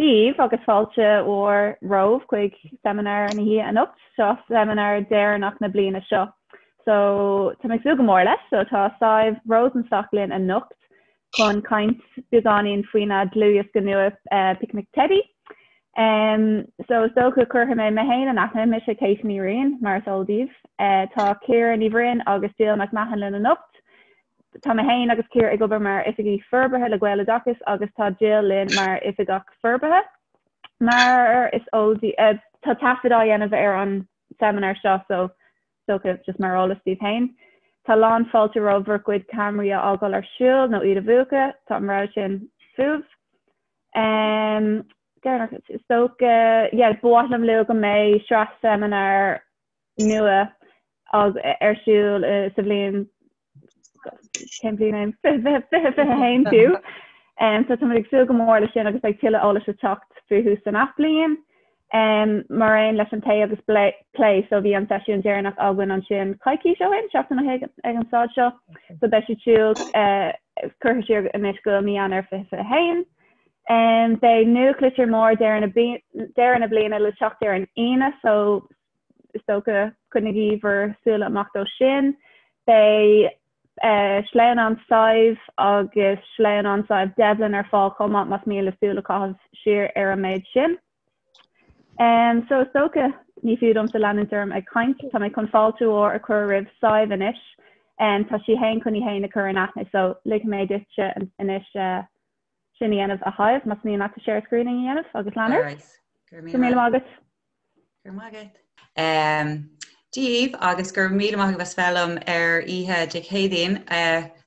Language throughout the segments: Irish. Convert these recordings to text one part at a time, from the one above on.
Dia daoibh agus fáilte mhór romhaibh chuig seimineár na hoíche anocht. Seo seimineár deireanach na bliana seo. So tá mé ag súil go mór leis. So tá Sadhbh Rosenstock linn anocht chun caint beagáinín faoina dlúthdhiosca nua Picnic Teidí. Um, so is dócha cuirfidh mé mé féin in aithne mise Kate Ní Riain mar is eol daoibh. Uh, tá Ciara Ní Bhroin agus Jill McMahon linn anocht. Tá mé féin agus Ciara ag obair mar Oifigigh Forbartha le Gaeloideachas agus tá Jill linn mar Oifigeach Forbartha. Mar is eol daoibh, tá taifead á dhéanamh ar an seimineár seo so is dócha just mar eolas daoibh féin. Tá lán fáilte romhaibh bhur gcuid ceamaraí a fhágáil ar siúl nó iad a mhúchadh, tá an rogha sin fúibh. Um, is dócha, yeah, ba mhaith liom lua go mbeidh sraith seimineár nua ar siúl sa bhliain cén bhliain 2021 fiú. Um, so táimid ag súil go mór leis sin agus beidh tuilleadh eolais ag teacht fúthu san athbhliain. Um, mar aon leis an tae agus plé so bhí an seisiún deireanach againn ansin coicís ó shin, seachtain ó shin ag an staid seo. So beidh siad siúd uh, curtha siar anois go mí Eanáir 2021. Um, beidh nuachtlitir mór deireadh na bliana le teacht ar an Aoine so is dócha coinnigí bhur súile amach dó sin. Beidh sleamhnán Sadhbh agus sleamhnán Sadhbh Devlin ar fáil chomh maith más mian libh súil a chaitheamh siar ar an méid sin. Um, so is dócha ní fiú domsa leanúint orm ag caint, tá mé chun fáilte mhór a chur roimh Sadhbh anois. Um, tá sí féin chun í féin a chur in aithne, so ligfidh mé duitse anois uh, sin a dhéanamh a Shadhbh, más mian leat share screen a dhéanamh agus lean ort. Go raibh míle maith agat. Go raibh maith agat. Dia daoibh agus go raibh míle maith agaibh as bheith liom ar oíche Dé Céadaoin.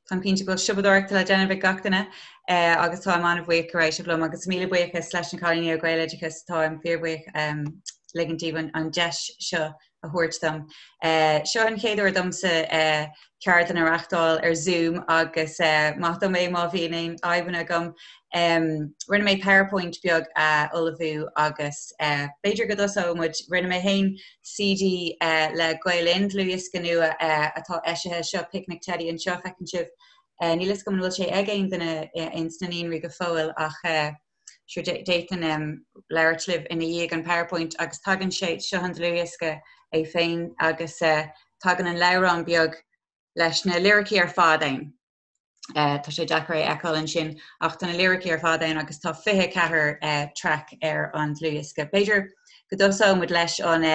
Táim cinnte go bhfuil siopadóireacht le déanamh ag gach duine agus táim an-bhuíoch go raibh sibh liom agus míle buíochas leis na cailíní ó Gaeloideachas. Táim fíorbhuíoch ligint daoibh an deis seo a thabhairt dom. Seo an chéad uair domsa ceardlann a reachtáil ar Zoom agus maith dom é má bhíonn aon fhadhbanna agam. Rinne mé PowerPoint beag a ullmhú agus b'fhéidir go dtosóidh muid. Rinne mé féin CD le Gael Linn, dlúthdhiosca nua atá eisithe, seo Picnic Teidí anseo, feiceann sibh. Níl fhios agam an bhfuil sé ag aon duine ins na naíonraí go fóill ach sure d'fhéadfainn labhairt libh ina dhiaidh an PowerPoint agus tagann sé, seo an dlúthdhiosca é féin agus tagann an leabhrán beag leis na liricí ar fad ann. Tá sé deacair é a fheiceáil ansin ach tá na liricí ar fad ann agus tá 24 traic ar an dlúthdhiosca. B'fhéidir go dtosóidh muid leis an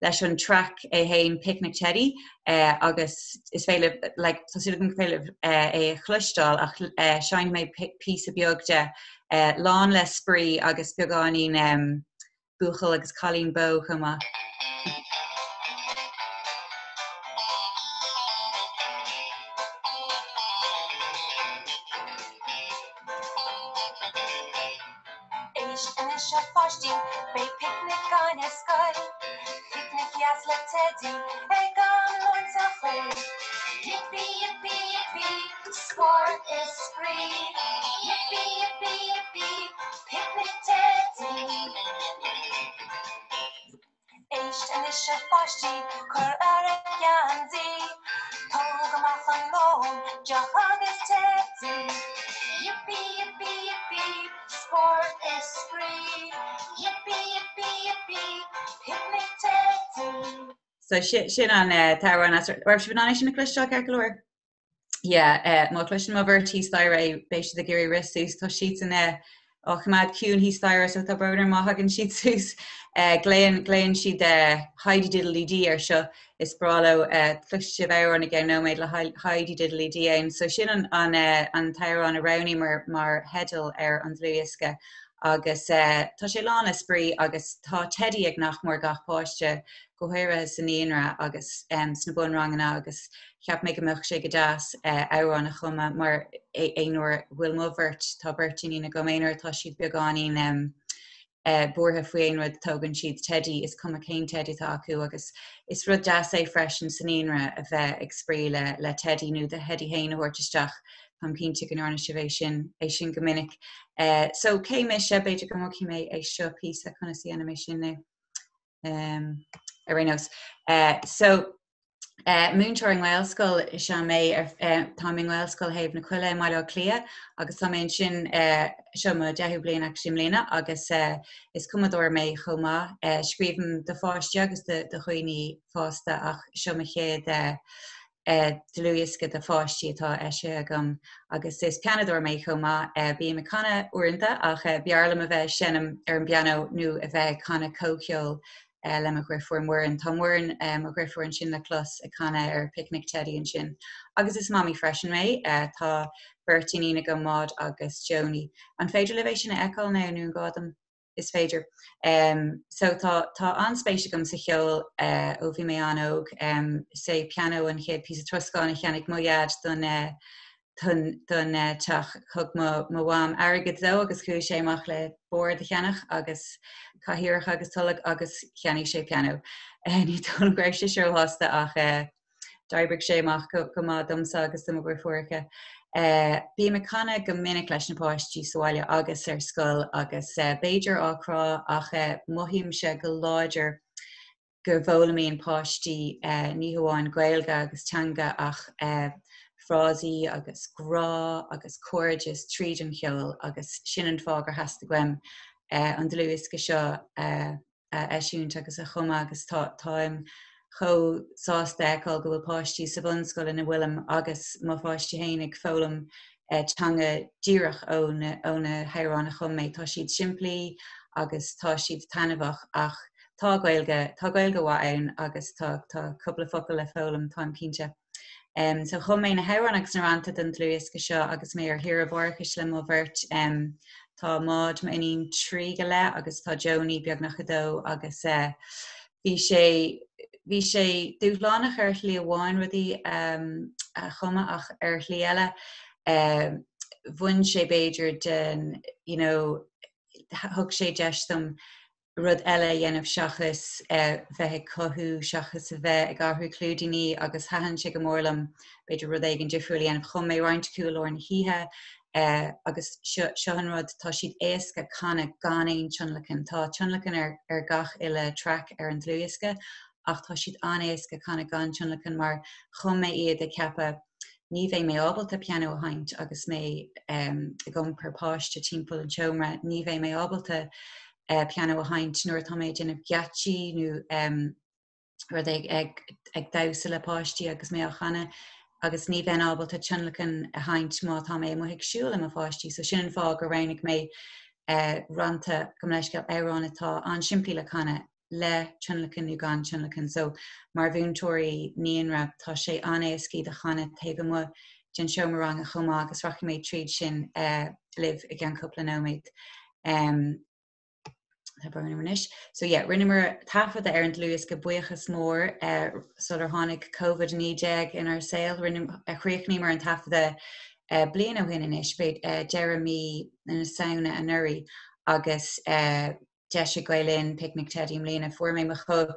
leis an traic é fhéin Picnic Teidí agus is féidir like tá súil agam gur féidir libh é a chloisteáil ach seinnfidh mé píosa beag de lán le spraoi agus beagáinín buachaill agus cailín bó chomh maith. Éist anois a pháistí, beidh picnic againn ar scoil. Picnic dheas le Teidí ag am lóin sa choill. Yippee yippee yippee, spórt is spraoi. Yippee yippee yippee, picnic Teidí. Éist anois a pháistí, cuir oraibh geansaí. Tóg amach an lón, deoch agus teidí. Yippee yippee yippee, spórt is spraoi. Yippee yippee yippee, picnic Teidí. So sin an t-amhrán as raibh sibh in ann é sin a chloisteáil ceart go leor? Yeah, eh, má chloiseann mo bheirt thíos staighre é, beidh siad ag iarraidh rith suas. Tá siadsan eh, á choimeád ciúin thíos staighre, so tá brón orm má thagann siad suas. Eh, glaonn, glaonn siad eh, Heidi Diddley Dee air seo. Is breá leo, eh, cloisfidh sibh amhrán i gceann nóiméad le Heidi Diddley Dee ann. So sin an, an, eh, an t-amhrán a roghnaíomar mar theideal ar an dlúthdhiosca. Agus eh, tá sé lán le spraoi agus tá teidí ag nach mór gach páiste, go háirithe sa naíonra agus em, sna bunranganna agus Cheap mé go mbeadh sé go deas amhrán a chumadh mar aon uair a bhfuil mo bheirt, tá beirt iníon agam, aon uair atá siad beagáinín buartha faoi aon rud tógann siad teidí, is cuma cén teidí atá acu agus is rud deas é freisin sa naíonra a bheith ag spraoi le le teidí nó do theidí féin a thabhairt isteach, táim cinnte go ndearna sibh é sin é sin go minic. So cé mise? B'fhéidir go mbogfaidh mé é seo píosa, conas a dhéanaim é sin now? Ar aon nós. So. Múinteoir i nGaelscoil is ea mé, táim i nGaelscoil Thaobh na Coille i mBaile Átha Cliath agus tá mé ansin, seo mo deichiú bliain actually i mbliana agus is cumadóir mé chomh maith. Scríobhaim do pháistí agus do dhaoine fásta ach seo mo chéad dlúthdhiosca do pháistí atá eisithe agam agus is pianadóir mé chomh maith. Bím ag canadh uaireanta ach b'fhearr liom a bheith ag seinm ar an bpianó nó a bheith ag canadh comhcheol le mo dheirfiúr Muireann. Tá Muireann, mo dheirfiúr ansin le clos ag canadh ar Picnic Teddy ansin. Agus is mamaí freisin mé. Tá beirt iníon agam, Maud agus Joni. An féidir libh é sin a fheiceáil now nó an gá dom? Is féidir. So tá tá an-spéis agam sa cheol ó bhí mé an-óg. Is é pianó an chéad píosa troscáin a cheannaigh mo dhaid don don teach. Thug mo mham airgead dó agus chuaigh sé amach le bord a cheannach agus cathaoireacha agus tolg agus cheannaigh sé pianó. Ní dóigh liom go raibh sé róshásta ach d'oibrigh sé amach go maith domsa agus do mo dheirfiúracha. Bím ag canadh go minic leis na páistí sa bhaile agus ar scoil agus b'fhéidir á crá ach mothaímse go láidir go bhfoghlaimíonn páistí ní hamháin Gaeilge agus teanga ach frásaí agus grá agus cairdeas tríd an cheol agus sin an fáth gur theastaigh uaim an dlúthdhiosca seo a eisiúint agus a chumadh agus táim chomh sásta a fheiceáil go bhfuil páistí sa bhunscoil ina bhfuilim agus mo pháistí féin ag foghlaim teanga díreach ó na hamhráin a chum mé. Tá siad simplí agus tá siad taitneamhach ach Tá Gaeilge, tá Gaeilge mhaith ann agus tá, tá cúpla focal le foghlaim, táim cinnte. Um, so chum mé na hamhráin agus na rannta don dlúthdhiosca seo agus mé ar shaoire mháithreachais le mo bheirt. Um, tá Maud, m'iníon, 3 go leith agus tá Joni beagnach 2 agus uh, bhí sé bhí sé dúshlánach ar shlí amháin rudaí um, a chumadh ach ar shlí eile uh, bhain sé b'fhéidir den you know, thug sé deis dom rud eile a dhéanamh seachas bheith ag cothú, seachas a bheith ag athrú clúidíní agus thaitin sé go mór liom b'fhéidir rud éigin difriúil a dhéanamh. Chum mé roinnt acu i lár na hoíche agus seo, seo an rud, tá siad éasca canadh gan aon tionlacan. Tá tionlacan ar, ar gach uile traic ar an dlúthdhiosca ach tá siad an-éasca canadh gan tionlacan mar chum mé iad ag ceapadh ní bheidh mé ábalta pianó a sheinnt agus mé ag iompar páiste timpeall an tseomra, ní bheidh mé ábalta pianó a sheinnt nuair atá mé ag déanamh geáitsí nó rud ag ag damhsa le páistí agus mé á chanadh agus ní bheinn ábalta tionlacan a sheinnt má tá mé amuigh ag siúl le mo pháistí. So sin an fáth gur roghnaigh mé rannta, gabh mo leithscéal, amhráin atá an-simplí le canadh le tionlacan nó gan tionlacan. So mar mhúinteoirí naíonra tá sé an-éasca iad a chanadh taobh amuigh den seomra ranga chomh maith agus rachaidh mé tríd sin libh i gceann cúpla nóiméad. Tá brón orm anois. So yeah, rinneamar taifeadadh ar an dlúthdhiosca buíochas mór sular tháinig Covid-19 inár saol. Chríochnaíomar an taifeadadh bliain ó shin anois, deireadh mí na Samhna anuraidh agus d'eisigh Gael Linn Picnic Teddy i mbliana. Fuair mé mo chóip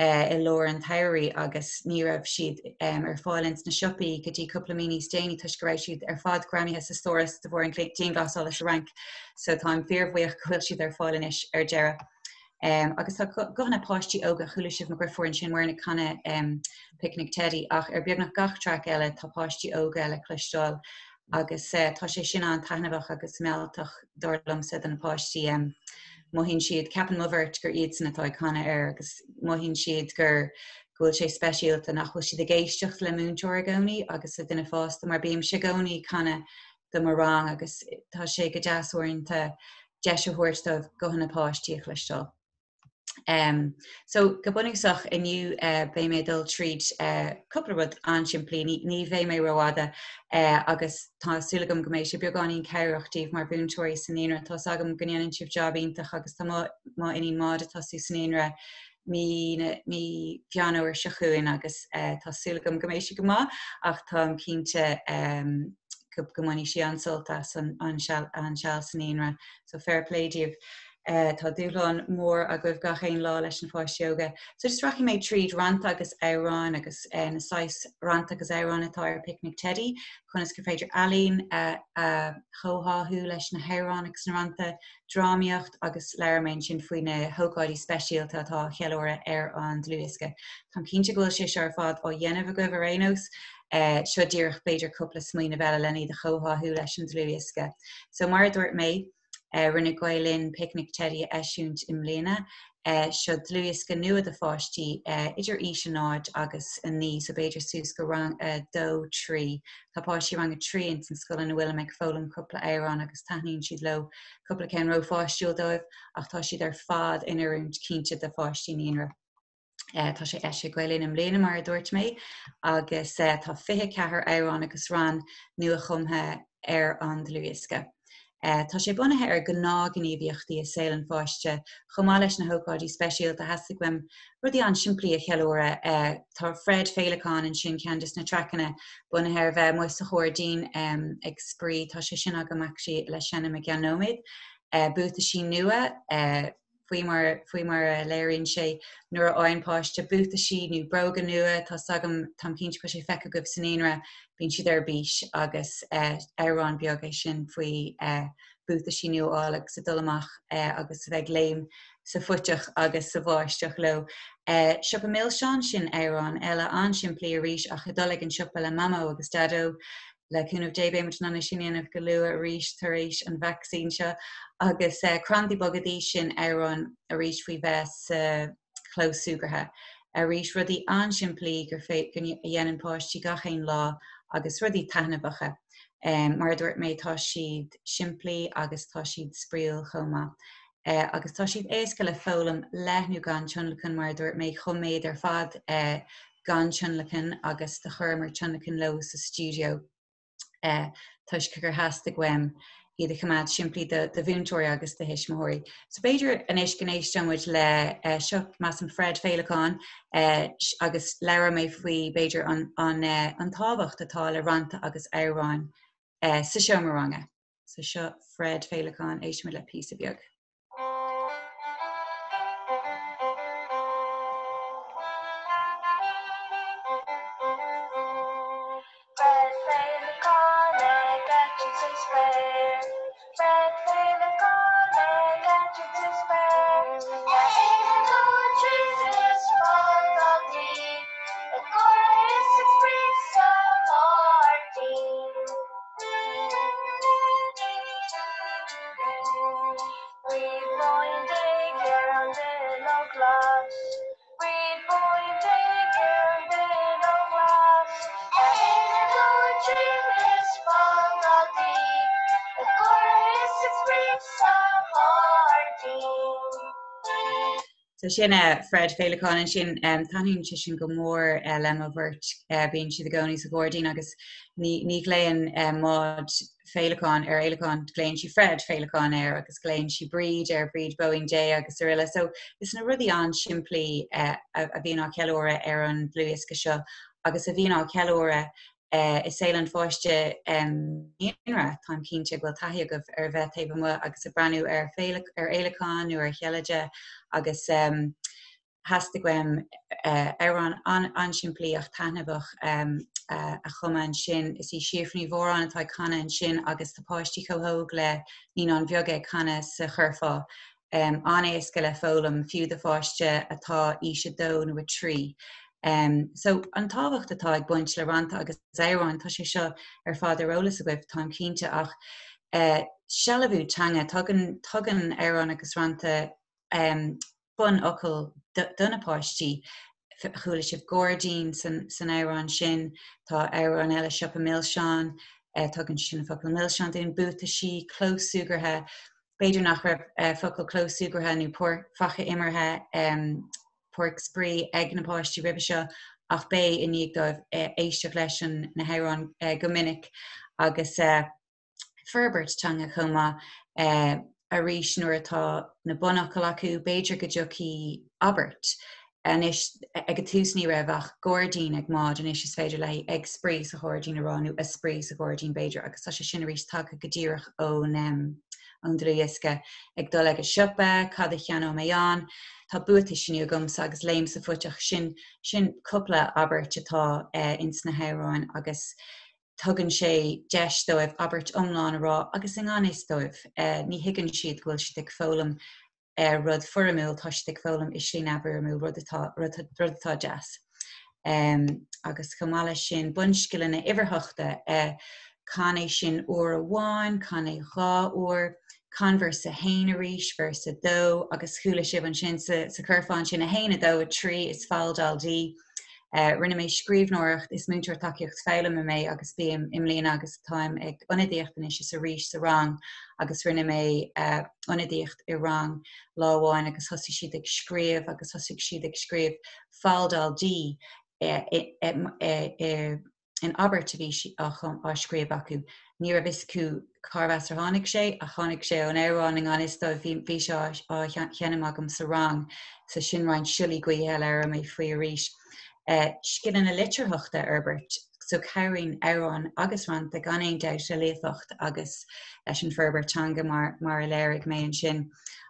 i lár an tsamhraidh agus ní raibh siad ar fáil ins na siopaí go dtí cúpla mí níos déanaí toisc go raibh siad ar fad greamaithe sa stóras de bharr an dianghlasála sa Fhrainc. So táim fíorbhuíoch go bhfuil siad ar fáil anois ar deireadh. Agus tá guthanna páistí óga, chuala sibh mo dheirfiúr ansin Muireann ag canadh Picnic Teddy ach ar beagnach gach traic eile tá páistí óga le cloisteáil agus tá sé sin an-taitneamhach agus mealltach dar liomsa do na páistí. Mothaíonn siad, ceapann mo bheirt gur iadsan atá ag canadh air agus mothaíonn siad gur go bhfuil sé speisialta nach bhfuil siad ag éisteacht le múinteoir i gcónaí agus le duine fásta mar bímse i gcónaí ag canadh do mo rang agus tá sé go deas uaireanta deis a thabhairt dóibh guthanna páistí a chloisteáil. So go bunúsach inniu beidh mé ag dul tríd cúpla rud an-simplí, ní bheidh mé rófhada agus tá súil agam go mbeidh sé beagáinín cabhrach daoibh mar mhúinteoirí sa naíonra. Tá's agam go ndéanann sibh jab iontach agus tá mo iníon Maud ag tosú sa naíonra mí mí Mheán Fhómhair seo chugainn agus tá súil agam go mbeidh sí go maith ach táim cinnte go mbainfidh sí an-sult as an seal sa naíonra. So fair play daoibh. Tá dúshlán mór agaibh gach aon lá leis na páistí óga. So just rachaidh mé tríd rannta agus amhráin agus na saghas rannta agus amhráin atá ar Picnic Teidí, conas gur féidir ealaín a chomhtháthú leis na hamhráin agus na rannta, drámaíocht agus labhróidh mé ansin faoi na hócáidí speisialta atá á cheiliúradh ar an dlúthdhiosca. Táim cinnte go bhfuil sé seo ar fad á dhéanamh agaibh ar aon nós. Seo díreach b'fhéidir cúpla smaoineamh eile len iad a chomhtháthú leis an dlúthdhiosca. So mar a dúirt mé, Rinne Gael Linn Picnic Teidí a eisiúint i mbliana. Seo dlúthdhiosca nua do pháistí idir aois a 0 agus 9, so b'fhéidir suas go rang 2, 3. Tá páistí rang 3 ins an scoil ina bhfuilim ag foghlaim cúpla amhrán agus taitníonn siad leo, cúpla ceann rópháistiúil dóibh ach tá siad ar fad in oiriúint cinnte do pháistí naíonra. Tá sé eisithe ag Gael Linn i mbliana, mar a dúirt mé, agus tá 24 amhrán agus rann nua-chumtha ar an dlúthdhiosca. Tá sé bunaithe ar ghnáthghníomhaíochtaí i saol an pháiste, chomh maith leis na hócáidí speisialta. Theastaigh uaim rudaí an-simplí a cheiliúradh. Tá Fred Féileacán ansin, ceann de na traiceanna, bunaithe ar bheith amuigh sa ghairdín ag spraoi. Tá sé sin agam actually le seinm i gceann nóiméad. Buataisí nua. Faoi mar, faoi mar a léiríonn sé, nuair a fhaigheann páiste buataisí nó bróga nua, tá 's agam, táim cinnte go bhfuil sé feicthe agaibh sa naíonra, bíonn siad ar bís agus amhrán beag é sin faoi buataisí nua a fháil agus a dul amach agus a bheith ag léim sa phuiteach agus sa bháisteach leo. Siopa Milseán, sin amhrán eile an-simplí arís ach ag dul ag an siopa le Mamó agus Daideo. Le cúnamh Dé beidh muid in ann é sin a dhéanamh go luath arís tar éis an vacsaín seo. Agus Crandaí Bogadaí, sin amhrán arís faoi bheith sa chlós súgartha. Arís rudaí an-simplí gur fé go a dhéanann páistí gach aon lá agus rudaí taitneamhacha. Mar a dúirt mé tá siad simplí agus tá siad spraíúil chomh maith. Agus tá siad éasca le foghlaim le nó gan tionlacan mar a dúirt mé, chum mé iad ar fad gan tionlacan agus do chuireamar tionlacan leo sa stiúideo toisc gur theastaigh uaim iad a choimeád simplí do mhúinteoirí agus do thuismitheoirí. So b'fhéidir anois go n-éisteoidh muid le seo measaim Fred Féileacán agus labhróidh mé faoi b'fhéidir an, an, an tábhacht atá le rannta agus amhráin sa seomra ranga. So seo Fred Féileacán, éistfimid le píosa beag. Fred Féileacán ag eitilt sa spéir, Fred Féileacán ag eitilt sa spéir. A haon, a dó, a trí, is fágáidí, ag gáire is ag spraoi sa ghairdín. Bríd Bóín Déag ar an duilleog ghlas, Bríd Bóín Déag ar an duilleog ghlas. A haon, a dó, a trí, is fágáidí, ag gáire is ag spraoi sa ghairdín. So sin Fred Féileacán ansin. Taitníonn sé sin go mór le mo bheirt. Bíonn siad i gcónaí sa ghairdín agus ní ní ghlaonn Maud Féileacán ar Fhéileacán, glaonn sí Fred Féileacán air agus glaonn sí Bríd ar Bhríd Bóín Dé agus araile. So is na rudaí an-simplí a bhíonn á cheiliúradh ar an dlúthdhiosca seo agus a bhíonn á cheiliúradh i saol an pháiste naíonra, táim cinnte go bhfuil taithí agaibh ar bheith taobh amuigh agus ag breathnú ar ar fhéileacán nó ar sheilide agus theastaigh uaim amhrán an-simplí ach taitneamhach a chumadh ansin. Is í Síofra Ní Mhóráin atá ag canadh ansin agus tá páistí chomh hóg le naíonáin bheaga ag canadh sa churfá. an-éasca le foghlaim, fiú do pháiste atá aois 2 nó 3. So, an tábhacht atá ag baint le rannta agus amhráin, tá sé seo ar fad ar eolas agaibh, táim cinnte, ach sealbhú teanga, tugann, tugann amhráin agus rannta bunfhocail do na páistí. Chuala sibh gairdín san amhrán sin, tá amhrán eile, Siopa Milseán, tugann sin an focal milseán dúinn, buataisí, clós súgartha, B'fhéidir nach raibh focal clós súgartha nó faiche imeartha, páirc spraoi ag na páistí roimhe seo ach beidh i ndiaidh dóibh éisteacht leis na hamhráin go minic agus forbairt teanga chomh maith. Arís nuair atá na bunfhocail acu b'fhéidir go dtiocfaidh abairt Anois, ag an tús ní raibh ach gairdín ag Maud, anois is féidir léi ag spraoi sa ghairdín a rá nó a spraoi sa ghairdín b'fhéidir agus tá sé sin arís tagtha go díreach ón ón dlúthdhiosca, ag dul ag an siopa, cad a cheannóidh mé ann, tá buatais inniu agamsa agus léim sa phuiteach, sin sin cúpla abairt atá ins na hamhráin agus tugann sé deis dóibh abairt iomlán a rá agus i ngan fhios dóibh ní thuigeann siad go bhfuil siad ag foghlaim rud foirmiúil, tá siad ag foghlaim i slí neamhfhoirmiúil, rud atá, rud, rud atá deas. Agus chomh maith leis sin, bunscileanna uimhearthachta, can é sin uair amháin, can é dhá uair, can véarsa 1 arís, véarsa 2, agus chuala sibh ansin sa, sa churfá ansin 1, 2, 3 is fal dal dí. Rinne mé scríbhneoireacht, is múinteoir tacaíocht foghlama mé agus bím i mbliana agus táim ag ionadaíocht anois is arís sa rang agus rinne mé ionadaíocht i rang lá amháin agus thosaigh siad ag scríobh agus thosaigh siad ag scríobh fal dal dí in abairt a bhí á scríobh acu. Ní raibh fhios acu cárbh as ar tháinig sé ach tháinig sé ón amhrán i ngan fhios dóibh, bhí sé á sheinm agam sa rang, so sin roinnt siollaí gaoithe a labhróidh mé faoi arís. Scileanna litearthachta a fhorbairt, so cabhraíonn amhráin agus rannta gan aon dabht le líofacht agus leis an bhforbairt teanga mar mar a léirigh mé ansin.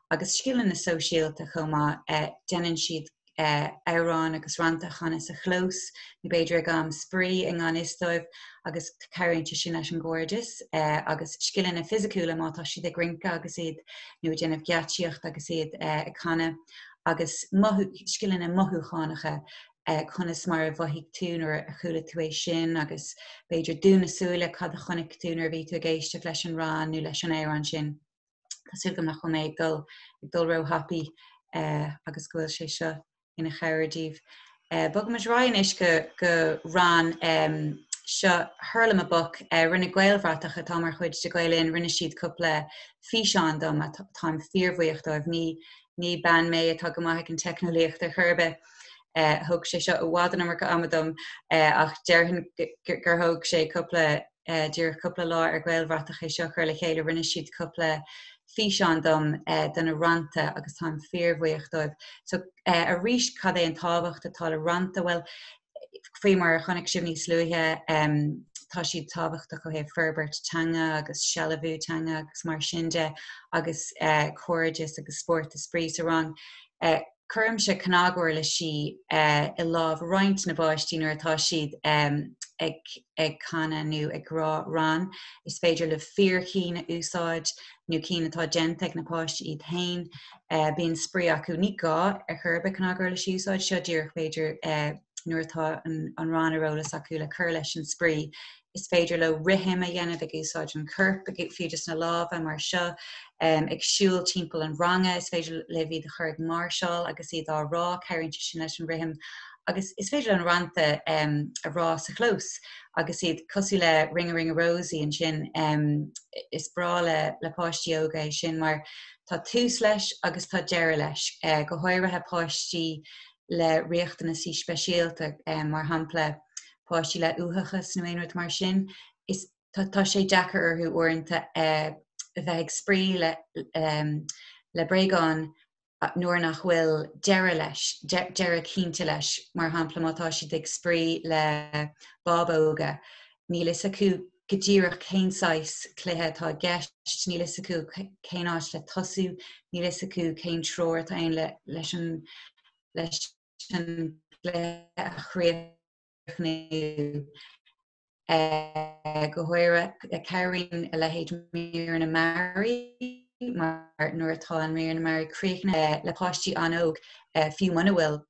Agus scileanna sóisialta chomh maith, déanann siad amhráin agus rannta a chanadh sa chlós, nó b'fhéidir ag am spraoi i ngan fhios dóibh agus cabhraíonn sé sin leis an gcairdeas agus scileanna fisiciúla má tá siad ag rince agus iad nó ag déanamh geáitsíocht agus iad ag canadh agus mothú, scileanna mothúchánacha, conas mar a mhothaigh tú nuair a chuala tú é sin agus b'fhéidir dún na súile, cad a chonaic tú nuair a bhí tú ag éisteacht leis an rann nó leis an amhrán sin. Tá súil agam nach bhfuil mé ag dul ag dul ró-thapaidh agus go bhfuil sé seo ina chabhair daoibh. Bogaimis ar aghaidh anois go go rann seo Hurlamaboc. Rinne Gaelbhratach atá mar chuid de Gael Linn, rinne siad cúpla físeán dom táim fíorbhuíoch dóibh. Ní ní bean mé atá go maith ag an teicneolaíocht ar chor ar bith. Thóg sé seo i bhfad an iomarca ama dom ach déarfainn gur thóg sé cúpla díreach cúpla lá ar Ghaelbhratach é seo a chur le chéile. Rinne siad cúpla físeán dom do na rannta agus táim fíorbhuíoch dóibh. So arís cad é an tábhacht atá le rannta? Bhuel, faoi mar a chonaic sibh níos luaithe, tá siad tábhachtach ó thaobh forbairt teanga agus sealbhú teanga agus mar sin de agus cairdeas agus spórt is spraoi sa rang. Cuirimse cnaguirlisí i lámh roinnt na bpáistí nuair atá siad ag canadh nó ag rá rann. Is féidir libh fíorchinn a úsáid nó cinn atá déanta ag na páistí iad féin. Bíonn spraoi acu. Ní gá ar chor ar bith cnaguirlisí a úsáid, seo díreach b'fhéidir nuair atá an rann ar eolas acu le cur leis an spraoi. Is féidir leo rithim a dhéanamh ag úsáid an choirp, fiú just na lámha mar seo, ag siúl timpeall an ranga, is féidir libh iad a chur ag máirseáil agus iad á rá, cabhraíonn sé sin leis an rithim. Agus is féidir an rannta a rá sa chlós agus iad cosúil le Ring a Ring a Rosie ansin, is breá le le páistí óga é sin mar tá tús leis agus tá deireadh leis, go háirithe páistí le riachtanaisí speisialta, mar shampla páistí le uathachas nó aon rud mar sin, is tá sé deacair orthu uaireanta a bheith ag spraoi le le bréagán nuair nach bhfuil deireadh leis, deireadh cinnte leis. Mar shampla má tá siad ag spraoi le bábóga, níl fhios acu go díreach cén saghas cluiche atá i gceist, níl fhios acu cén áit le tosú, níl fhios acu cén treoir atá ann leis an leis an gcluiche a chríochnú. Go háirithe, cabhraíonn a leithéid míreanna mearaí mar nuair atá an míreanna mearaí críochnaithe le páistí an-óg, fiú muna bhfuil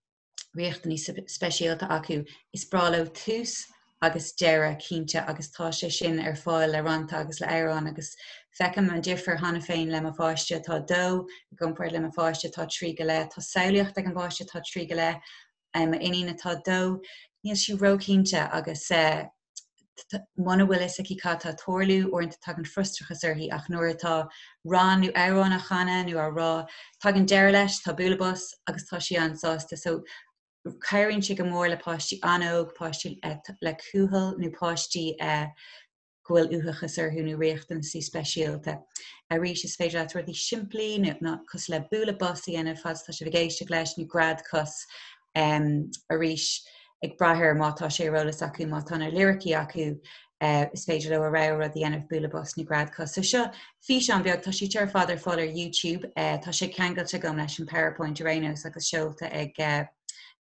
riachtanaí speisialta acu. Is breá leo tús agus deireadh cinnte agus tá sé sin ar fáil le rannta agus le hamhráin agus feicim an difear cheana féin le mo pháiste atá 2 i gcomparáid le mo pháiste atá 3 go leith. Tá samhlaíocht ag an bpáiste atá 3 go leith, m'iníon atá 2, níl sí róchinnte agus muna bhfuil fhios aici cad tá ag tarlú, uaireanta tagann frustrachas uirthi ach nuair atá rann nó amhrán á chanadh nó á rá, tagann deireadh leis, tá bualadh bos agus tá sí an-sásta. So cabhraíonn sé go mór le páistí an-óg, páistí le cúthail nó páistí go bhfuil uathachas orthu nó riachtanaisí speisialta. Arís, is féidir leat rudaí simplí nó cosúil le bualadh bos a dhéanamh fad is atá sibh ag éisteacht leis nó gread cos. Arís, ag brath ar má tá sé ar eolas acu, má tá na liricí acu. Is féidir leo a rogha rud a dhéanamh, bualadh bos nó gread cos. So seo físeán beag, tá siad seo ar fad ar fáil ar YouTube. Tá sé ceangailte agam leis an PowerPoint ar aon nós agus seolta ag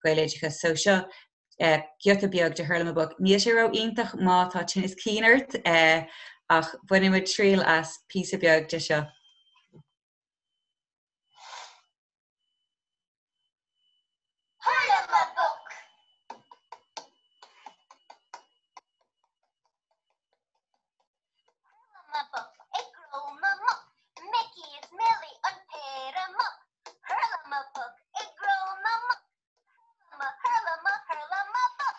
Gaeloideachas. So seo giota beag de Hurlamaboc. Níl sé ró-iontach má tá tinneas cinn ort ach bainfidh muid triail as píosa beag de seo. Hurlamaboc! Hurlamaboc i gcró na muc, Micí is Milí an péire muc. Hurlamaboc i gcró na muc, Hurlama, hurlama, hurlamaboc.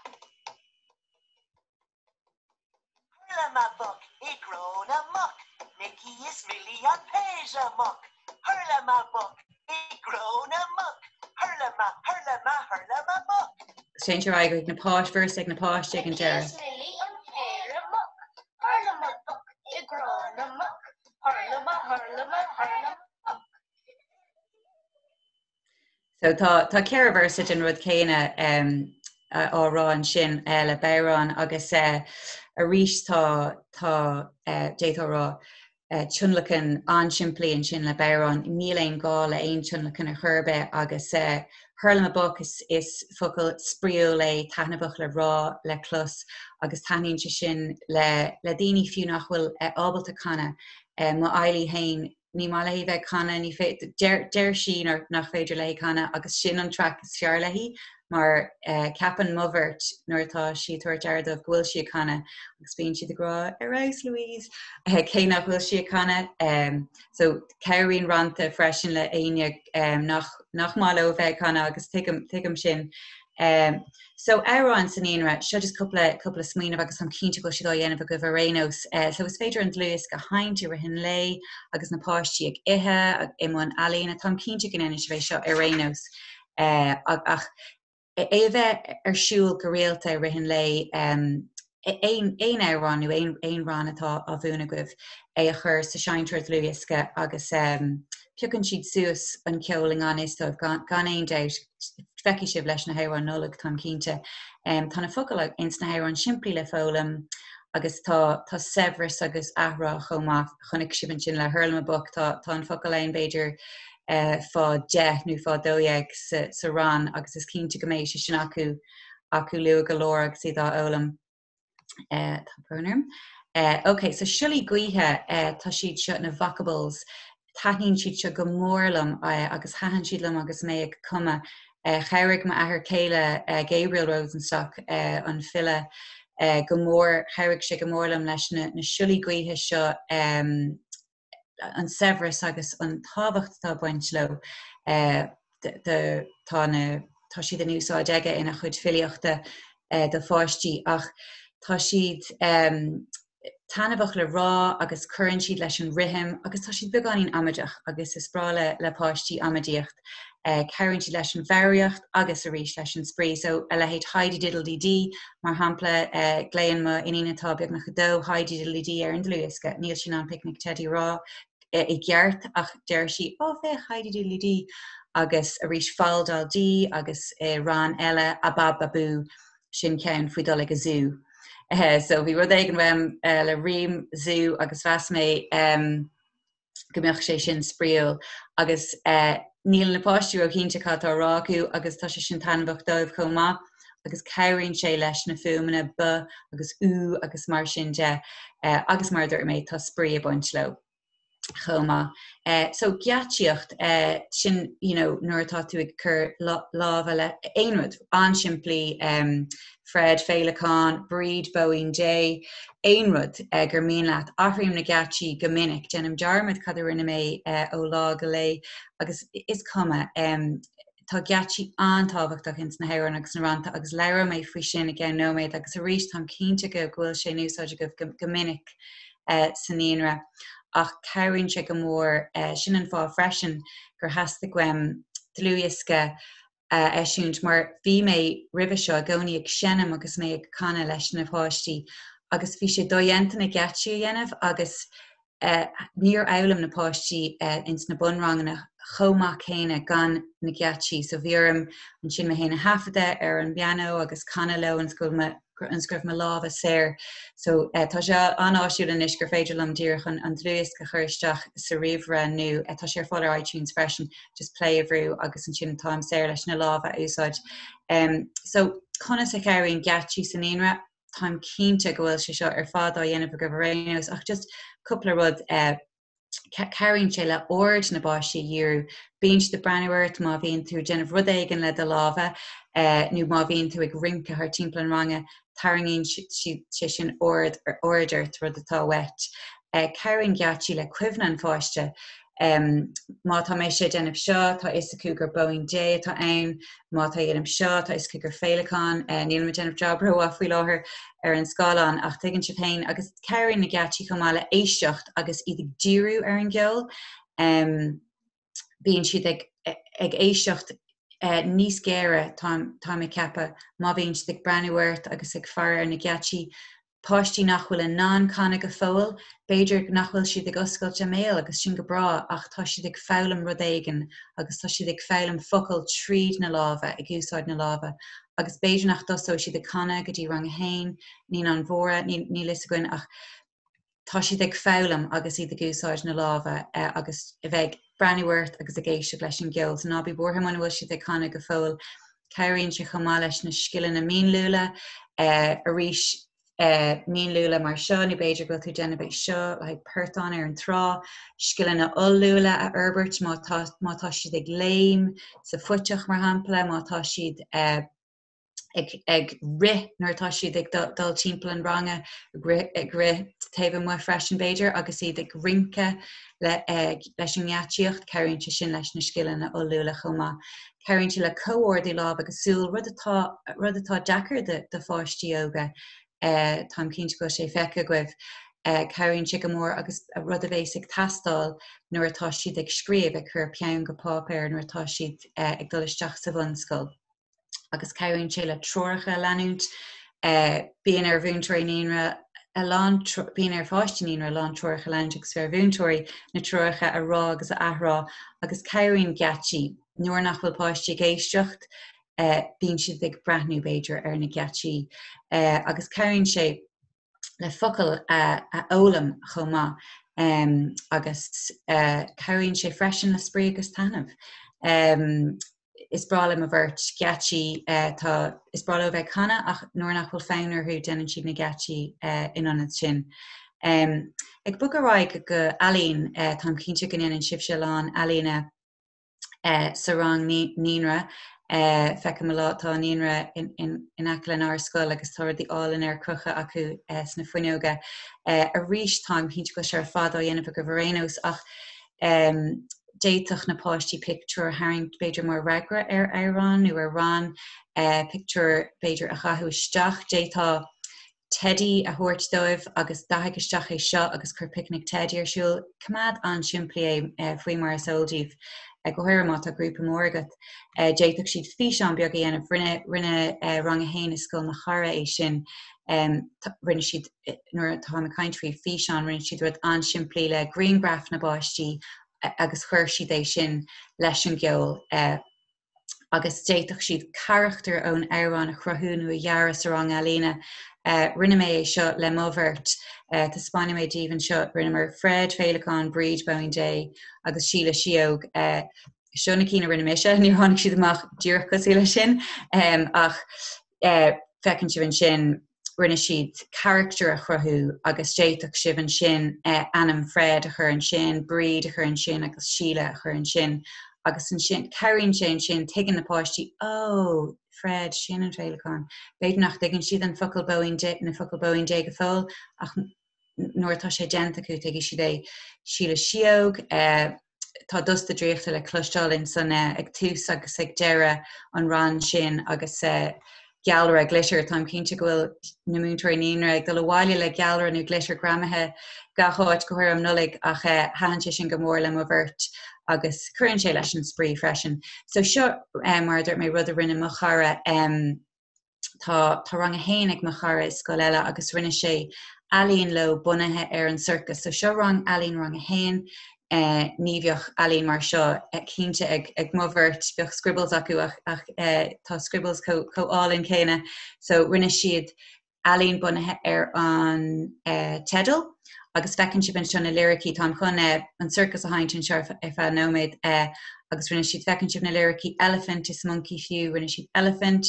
Hurlamaboc i gcró na muc, Micí is Milí an péire muc. Hurlamaboc i gcró na muc, Hurlama, hurlama, hurlamaboc. Téann sé ar aghaidh ag na páistí, véarsa ag na páistí ag an deireadh. Micí is Milí an péire muc, Hurlamaboc i gcró na muc, Hurlama, hurlama, hurlamaboc. So tá tá 4 véarsa den rud céanna um, á rá ansin uh, le bodhrán agus uh, arís tá tá uh, d'fhéadfá rá uh, tionlacan an-simplí ansin le bodhrán, níl aon gá le aon tionlacan ar chor ar bith agus uh, hurlamaboc is, is focal spraíúil é taitneamhach le rá le clos agus taitníonn sé sin le, le daoine fiú nach bhfuil uh, ábalta canadh. Uh, mo Eilí féin Ní maith léi bheith ag canadh, ní féidir, deir, deir sí nach féidir léi canadh agus sin an traic is fearr léi mar ceapann mo bheirt nuair atá sí ag tabhairt aire dóibh go bhfuil sí ag canadh agus bíonn siad ag rá ar fheabhas Louise cé nach bhfuil sí ag canadh. So cabhraíonn rannta freisin le éinne nach, nach maith leo bheith ag canadh agus tuigim, tuigim sin. So amhráin sa naíonra, seo just cúpla cúpla smaoineamh agus táim cinnte go bhfuil siad á dhéanamh agaibh ar aon nós. So is féidir an dlúthdhiosca a sheinnt i rith an lae agus na páistí ag ithe, i mbun ealaíne, táim cinnte go ndéanann sibh é seo ar aon nós. Ach é a bheith ar siúl go rialta i rith an lae, aon amhrán nó aon rann atá á mhúineadh agaibh, é a chur sa seinnteoir dlúthdhiosca agus piocann siad suas an ceol i ngan fhios dóibh, gan aon dabht. Feicfidh sibh leis na hamhráin Nollag, táim cinnte. Tá na focail ins na hamhráin simplí le foghlaim agus tá tá saibhreas agus athrá chomh maith. Chonaic sibh ansin le Hurlamaboc, tá tá an focal ann b'fhéidir fá 10 nó fá 12 sa rann agus is cinnte go mbeidh sé sin acu acu luath go leor agus iad á fhoghlaim. Tá brón orm. Ok, so siollaí gaoithe, tá siad seo na vocables, taitníonn siad seo go mór liom agus thaitin siad liom agus mé ag cumadh. Chabhraigh m'athair céile Gabriel Rosenstock, an file, go mór, chabhraigh sé go mór liom leis na siollaí gaoithe seo, an saibhreas agus an tábhacht atá ag baint leo. Tá na tá siad in úsáid aige ina chuid filíochta do pháistí ach tá siad taitneamhach le rá agus cuireann siad leis an rithim agus tá siad beagáinín amaideach agus is breá le le páistí amaidíocht. Cabhraíonn siad leis an bhfoghraíocht agus arís leis an spraoi. So a leithéid Heidi Diddle Dee mar shampla, glaonn mo iníon atá beagnach 2 Heidi Diddle Dee ar an dlúthdhiosca. Níl sí in ann Picnic Teidí a rá i gceart ach deir sí Ó féach Heidi Diddle Dee agus arís Fal Dal Dí agus rann eile Abab Babú sin ceann faoi dul ag an zú. So bhí rud éigin uaim le rím zú agus mheas mé go mbeadh sé sin spraíúil agus níl na páistí róchinnte cad atá á rá acu agus tá sé sin taitneamhach dóibh chomh maith agus cabhraíonn sé leis na fuaimeanna b agus u agus mar sin de agus mar a dúirt mé tá spraoi ag baint leo chomh maith. So geáitsíocht sin you know nuair atá tú ag cur lámha le aon rud an-simplí Fred, Féileacán, Bríd, Bóín Dé, aon rud gur mian leat. Athraím na geáitsí go minic, déanaim dearmad cad a rinne mé ó lá go lá agus is cuma. Tá geáitsí an-tábhachtach ins na hamhráin agus na rannta agus labhróidh mé faoi sin i gceann nóiméad agus arís táim cinnte go bhfuil sé in úsáid agaibh go minic sa naíonra ach cabhraíonn sé go mór. Sin an fáth freisin gur theastaigh uaim dlúthdhiosca a eisiúint mar bhí mé roimhe seo i gcónaí ag seinm agus mé ag canadh leis na páistí agus bhí sé dodhéanta na geáitsí a dhéanamh agus níor fhoghlaim na páistí ins na bunranganna chomh maith céanna gan na geáitsí so bhí orm ansin mé féin a thaifeadadh ar an bpianó agus canadh leo ionas go bhfuil mo. ionas go raibh mo lámha saor. So tá sé an-áisiúil anois gur féidir liom díreach an dlúthdhiosca a chur isteach sa ríomhaire nó tá sé ar fáil ar iTunes freisin, just play a bhrú agus ansin táim saor leis na lámha a úsáid. So conas a chabhraíonn geáitsí sa naíonra? Táim cinnte go bhfuil sé seo ar fad á dhéanamh agaibh ar aon nós ach just cúpla rud Cabhraíonn sé le aird na bpáistí a dhíriú. Bíonn siad ag breathnú ort má bhíonn tú ag déanamh rud éigin le do lámha nó má bhíonn tú ag rince thart timpeall an ranga, tarraingíonn sé sin aird ort, rud atá uait. Cabhraíonn geáitsí le cuimhne an pháiste. Má tá mise ag déanamh seo, tá a fhios acu gur Bóín Dé atá ann. Má tá déanaim seo, tá a fhios acu gur féileacán. Nílim ag déanamh jab rómhaith faoi láthair ar an scáileán ach tuigeann sibh féin. Agus cabhraíonn na geáitsí chomh maith le éisteacht agus iad ag díriú ar an gceol. Bíonn siad ag ag éisteacht níos géire, táim ag ceapadh, má bhíonn siad ag breathnú ort agus ag faire ar na geáitsí. Páistí nach bhfuil in ann canadh go fóill, b'fhéidir nach bhfuil siad ag oscailt a mbéal agus sin go breá ach tá siad ag foghlaim rud éigin agus tá siad ag foghlaim focal tríd na lámha, ag úsáid na lámha agus b'fhéidir nach dtosóidh siad ag canadh go dtí rang a haon, Naíonáin Mhóra, níl a fhios againn ach tá siad ag foghlaim agus iad ag úsáid na lámha agus a bheith ag breathnú ort agus ag éisteacht leis an gceol. So ná bí buartha muna bhfuil siad ag canadh go fóill. Cabhraíonn sé chomh maith leis na scileanna mínluaile. Arís, mínluaile mar seo, nó b'fhéidir go bhfuil tú ag déanamh é seo le haghaidh portán ar an trá. Scileanna oll-luaile a fhorbairt má tá, má tá siad ag léim sa phuiteach, mar shampla, má tá siad ag, ag rith nuair atá siad ag dul timpeall an ranga, ag rith, ag rith taobh amuigh freisin b'fhéidir, agus iad ag rince le, leis an ngeáitsíocht, cabhraíonn sé sin leis na scileanna oll-luaile chomh maith. Cabhraíonn sé le comhordú lámh agus súl, rud atá, rud atá deacair do, do pháistí óga. Táim cinnte go bhfuil sé feicthe agaibh. Cabhraíonn sé go mór agus rud a bhéas ag teastáil nuair atá siad ag scríobh, ag cur peann go páipéar, nuair atá siad ag dul isteach sa bhunscoil. Agus cabhraíonn sé le treoracha a leanúint. Bíonn ar mhúinteoirí naíonra a lán, bíonn ar pháistí naíonra a lán treoracha a leanúint agus ar mhúinteoirí na treoracha a rá agus a athrá agus cabhraíonn geáitsí. Nuair nach bhfuil páistí ag éisteacht, bíonn siad ag breathnú, b'fhéidir, ar na geáitsí agus cabhraíonn sé le focail a fhoghlaim chomh maith agus cabhraíonn sé freisin le spraoi agus taitneamh. Is breá le mo bheirt geáitsí, tá, is breá leo a bheith ag canadh ach nuair nach bhfuil fonn orthu déanann siad na geáitsí in ionad sin. Ag bogadh ar aghaidh go ealaín, táim cinnte go ndéanann sibhse a lán ealaíne. sa rang naíonra. Feicim a lán, tá naíonra in aice lenár scoil agus tá rudaí álainn ar crochadh acu sna fuinneoga. Arís, táim cinnte go bhfuil sé ar fad á dhéanamh agaibh ar aon nós ach d'fhéadfadh na páistí pictiúr a tharraingt b'fhéidir mar fhreagra ar amhrán nó ar rann, pictiúr b'fhéidir a dhathú isteach. D'fhéadfá teidí a thabhairt dóibh agus dathaigh isteach é seo agus cuir picnic teidí ar siúl. Coimeád an-simplí é faoi mar is eol daoibh, go háirithe má tá grúpa mór agat. D'fhéadfadh siad físeán beag a dhéanamh. Rinne rinne rang a haon i scoil mo chara é sin. Rinne siad, nuair atáim ag caint faoi físeán, rinne siad rud an-simplí le grianghraf na bpáistí agus chuir siad é sin leis an gceol. agus d'fhéadfadh siad carachtar ón amhrán a chruthú nó a dhearadh sa rang ealaíne. Rinne mé é seo le mo bheirt. Taispeánfaidh mé daoibh anseo. Rinneamar Fred, Féileacán, Bríd, Bóín Dé agus Síle Síóg. Seo na cinn a rinne mise, níor tháinig siad amach díreach cosúil leis sin ach feiceann sibh ansin rinne siad carachtar a chruthú agus d'fhéadfadh sibh ansin ainm Fred a chur ansin, Bríd a chur ansin agus Síle a chur ansin agus ansin cabhraíonn sé ansin tuigeann na páistí ó Fred sin an féileacán. B'fhéidir nach dtuigeann siad an focal Bóín Dé na focail Bóín Dé go fóill ach nuair atá sé déanta acu tuigfidh siad é. Síle Síóg, Tá dusta draíochta le cloisteáil ansan ag tús agus ag deireadh an rann sin agus gealra, glitter, táim cinnte go bhfuil na múinteoirí naíonra ag dul abhaile le gealra nó glitter greamaithe gach áit, go háirithe um Nollaig ach thaitin sé sin go mór le mo bheirt agus cuireann sé leis an spraoi freisin. So seo mar a dúirt mé rud a rinne mo chara. Tá tá rang a haon ag mo chara i scoil eile agus rinne sé ealaín leo bunaithe ar an sorcas. So seo rang ealaín rang a haon. Ní bheadh ealaín mar seo cinnte ag ag mo bheirt, bheadh scribbles acu ach ach tá scribbles chomh álainn céanna. So rinne siad. Ealaín bunaithe ar an teideal agus feiceann sibh anseo na liricí, táim chun an sorcas a sheinnt anseo ar feadh nóiméad agus rinne siad, feiceann sibh na liricí elephant is monkey fiú, rinne siad elephant,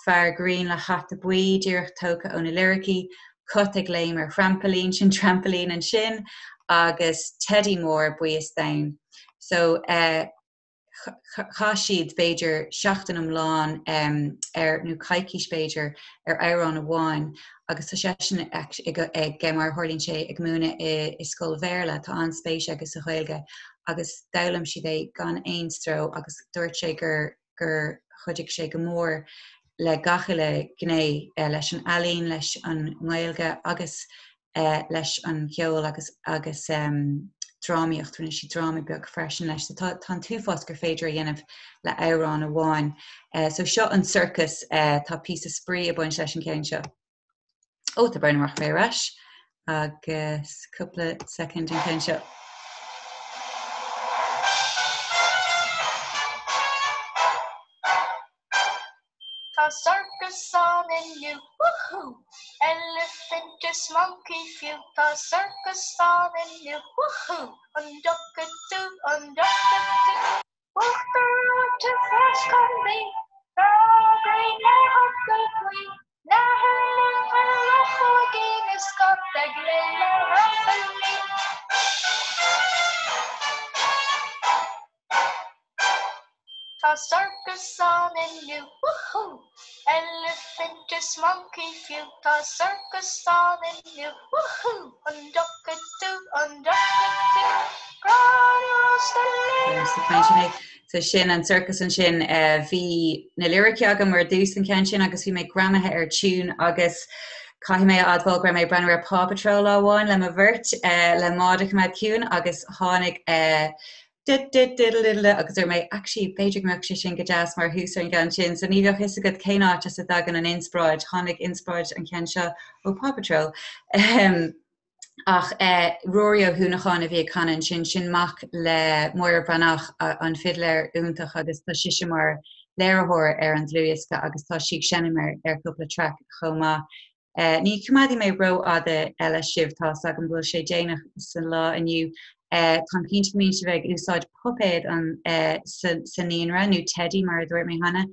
fear grinn le hata buí, díreach tógtha ó na liricí, cat ag léim ar thrampailín, sin trampoline ansin, agus teidí mór buí is donn. So chaith siad b'fhéidir seachtain iomlán ar, nó coicís b'fhéidir, ar amhrán amháin agus tá seisean ag, mar a tharlaíonn sé, ag múineadh i scoil Bhéarla, tá an-spéis aige sa Ghaeilge agus d'fhoghlaim siad é gan aon stró agus dúirt sé gur gur chuidigh sé go mór le gach uile ghné, leis an ealaín, leis an nGaeilge agus leis an cheol agus agus drámaíocht, rinne siad dráma beag freisin leis. So tá tá an t-uafás gur féidir a dhéanamh le amhrán amháin. So seo an sorcas, tá píosa spraoi ag baint leis an gceann seo. Ó, tá brón orm rachaidh mé ar ais agus cúpla soicind an ceann seo. Tá sorcas ann inniu, woohoo! Elephant is monkey fiú, tá sorcas ann inniu, woohoo! An dtiocfaidh tú, an dtiocfaidh tú? Uachtarán te fás-condae, Fear grinn le hata buí, Nathair linn ar luchóigín is cat ag léim ar thrampailín. Tá sorcas ann inniu, woohoo! Elephant is monkey fiú, tá sorcas ann inniu, woohoo! An dtiocfaidh tú, an dtiocfaidh tú, Gráinne rósta lena So sin an sorcas ansin. Bhí na liricí agam ar dtús an ceann sin agus bhí mé greamaithe ar tune agus caithfidh mé a admháil go raibh mé ag breathnú ar Paw Patrol lá amháin le mo bheirt le Maud a choimeád ciúin agus tháinig agus dúirt mé actually b'fhéidir go mbeadh sé sin go deas mar thús ar an gceann sin. So ní bheadh fhios agat cén áit as a dtagann an inspioráid. Tháinig inspioráid an cheann seo ó Paw Patrol. Ach Ruairí Ó hUanacháin a bhí ag canadh ansin, sin mac le Máire Bhreathnach, an fidléir iontach agus tá sise mar léiritheoir ar an dlúthdhiosca agus tá sí ag seinm ar chúpla traic chomh maith. Ní choimeádfaidh mé rófhada eile sibh, tá 's agam go bhfuil sé déanach sa lá inniu. Táim cinnte go mbíonn sibh ag úsáid puipéad sa naíonra, nó teidí mar a dúirt mé cheana,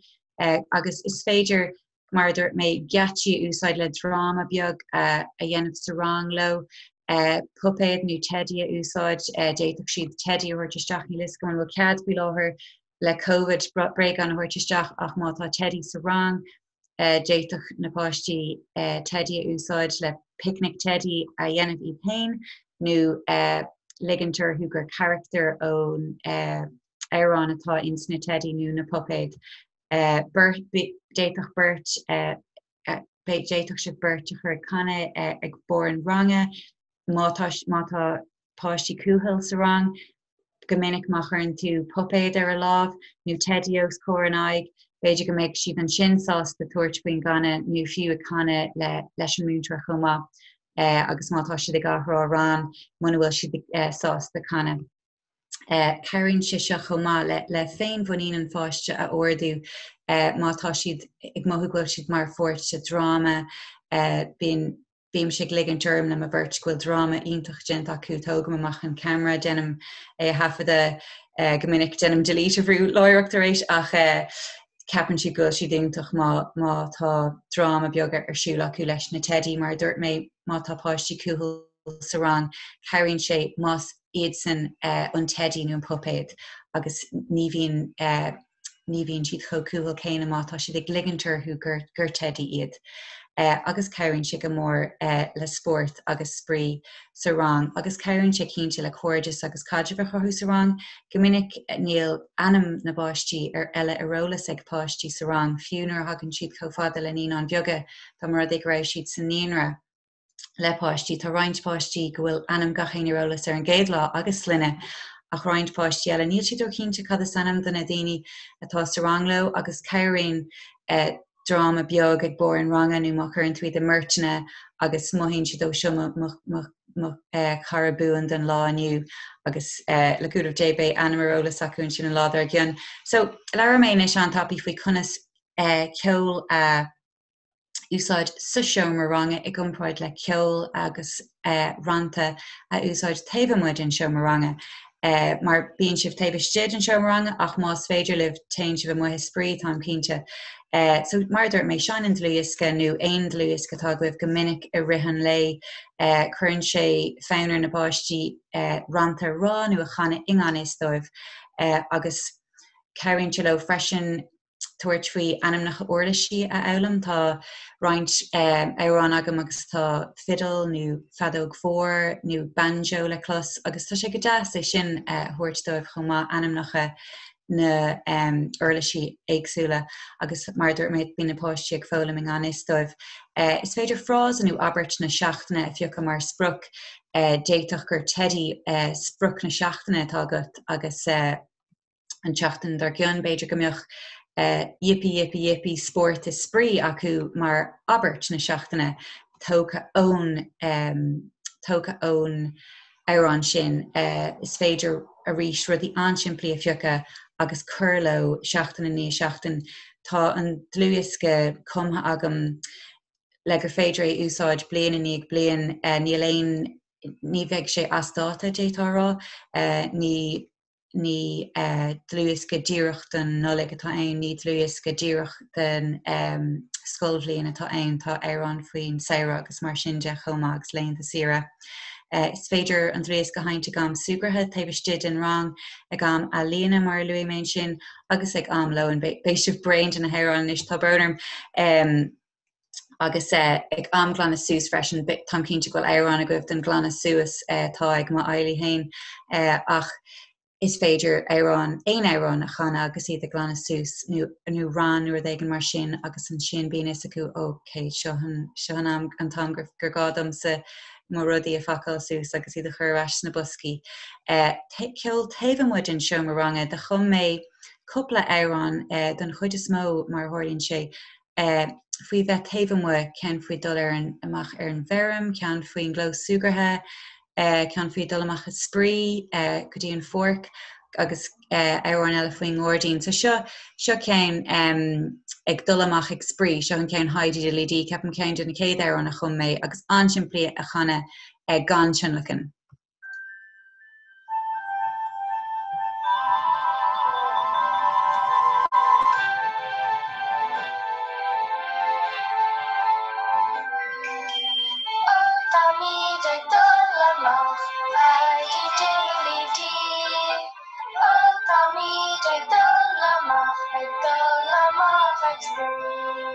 agus is féidir, mar a dúirt mé, geáitsí a úsáid le dráma beag a dhéanamh sa rang leo, puipéad nó teidí a úsáid, d'fhéadfadh siad teidí a thabhairt isteach, níl 'fhios agam an bhfuil cead faoi láthair le Covid bréagán a thabhairt isteach ach má tá teidí sa rang, D'fhéadfadh na páistí teidí a úsáid le picnic teidí a dhéanamh iad féin nó ligint orthu gur carachtar ón amhrán atá ins na teidí nó na puipéid. D'fhéadfadh beirt, d'fhéadfadh sibh beirt a chur ag canadh ag barr an ranga má tá má tá páistí cúthail sa rang. Go minic má chuireann tú puipéad ar a lámh nó teidí os comhair a n-aghaidh, b'fhéidir go mbeidh siad ansin sásta tabhairt faoin gcanadh nó fiú ag canadh le leis an múinteoir chomh maith agus má tá siad ag athrá rann muna bhfuil siad sásta canadh. Cabhraíonn sé seo chomh maith le le féinmhuinín an pháiste a ardú má tá siad ag mothú go bhfuil siad mar pháirt de dhráma. Bíonn Bímse ag ligint orm le mo bheirt go bhfuil dráma iontach déanta acu, tógaim amach an ceamara, déanaim é a thaifeadadh, go minic déanaim delete a bhrú láithreach tar éis ach ceapann siad go bhfuil siad iontach má má tá dráma beag ar siúl acu leis na teidí. Mar a dúirt mé, má tá páistí cúthail sa rang, cabhraíonn sé más iadsan an teidí nó an puipéad agus ní bhíonn ní bhíonn siad chomh cúthail céanna má tá siad ag ligint orthu gur teidí iad. Agus cabhraíonn sé go mór le spórt agus spraoi sa rang agus cabhraíonn sé cinnte le cairdeas agus caidreamh a chruthú sa rang. Go minic níl ainm na bpáistí ar eile ar eolas ag páistí sa rang, fiú nuair a thagann siad chomh fada le naíonáin bheaga, dá mba rud é go raibh siad sa naíonra. le páistí. Tá roinnt páistí go bhfuil ainm gach éinne ar eolas ar an gcéad lá agus sloinne ach roinnt páistí eile níl siad róchinnte cad is ainm do na daoine atá sa rang leo agus cabhraíonn dráma beag ag barr an ranga nó má chuireann tú iad i mbeirteanna agus mothaíonn siad ó seo mo mo mo mo chara buan don lá inniu agus le cúnamh Dé beidh ainm ar eolas acu ansin an lá dár gcionn. So labhróidh mé anois an-tapaidh faoi conas ceol a. Úsáid sa seomra ranga i gcomparáid le ceol agus rannta a úsáid taobh amuigh den seomra ranga. Mar bíonn sibh taobh istigh den seomra ranga ach más féidir libh téann sibh amuigh ag spraoi, táim cinnte. So mar a dúirt mé, seinn an dlúthdhiosca nó aon dlúthdhiosca atá agaibh go minic i rith an lae. Cuireann sé fonn ar na páistí rannta a rá nó a chanadh i ngan fhios dóibh agus cabhraíonn sé leo freisin tabhairt faoi ainmneacha uirlisí a fhoghlaim. Tá roinnt amhrán agam agus tá fidil nó feadóg mhór nó banjo le clos agus tá sé go deas é sin a thabhairt dóibh chomh maith, ainmneacha na n-uirlisí éagsúla agus mar a dúirt mé bíonn na páistí ag foghlaim i ngan fhios dóibh. Is féidir frása nó abairt na seachtaine a phiocadh mar sprioc. D'fhéadfadh gur Teidí sprioc na seachtaine atá agat agus. an tseachtain dár gcionn, b'fhéidir go mbeadh yippee yippee yippee spórt is spraoi acu mar abairt na seachtaine tógtha ón tógtha ón amhrán sin. Is féidir arís rudaí an-simplí a phiocadh agus cur leo seachtain i ndiaidh seachtain. Tá an dlúthdhiosca cumtha agam le gur féidir é a úsáid bliain i ndiaidh bliain. Níl aon ní bheidh sé as dáta, d'fhéadfá a rá. Ní Ní dlúthdhiosca díreach don Nollaig atá ann, ní dlúthdhiosca díreach don scoilbhliain atá ann, tá amhráin faoin samhradh agus mar sin de chomh maith agus laethanta saoire. Is féidir an dlúthdhiosca a sheinnt ag am súgartha taobh istigh den rang, ag am ealaíona mar a luaigh mé ansin agus ag am lóin. Beidh sibh bréan de na hamhráin anois, tá brón orm. Agus ag am glanadh suas freisin, táim cinnte go bhfuil amhrán agaibh don ghlanadh suas, tá ag m'fheighlí féin, ach is féidir amhrán, aon amhrán a chanadh agus iad ag glanadh suas nó nó rann nó rud éigin mar sin agus ansin bíonn fhios acu ok, seo an seo an am an t-am gur gur gá domsa mo rudaí a phacáil suas agus iad a chur ar ais sna boscaí. Ceol taobh amuigh den seomra ranga, do chum mé cúpla amhrán don chuid is mó mar a tharlaíonn sé, faoi bheith taobh amuigh, ceann faoi dul ar an amach ar an bhfeirm, ceann faoin gclós súgartha, ceann faoi dul amach ag spraoi go dtí an pháirc agus amhrán eile faoin ngairdín. So seo seo ceann ag dul amach ag spraoi, seo an ceann Hi Diddley Dee, ceapaim ceann de na chéad amhráin a chum mé agus an-simplí a chanadh gan tionlacan. Ó táimid ag dul amach, Hidy diddly dee. Ó táimid ag dul amach, ag dul amach ag spraoi.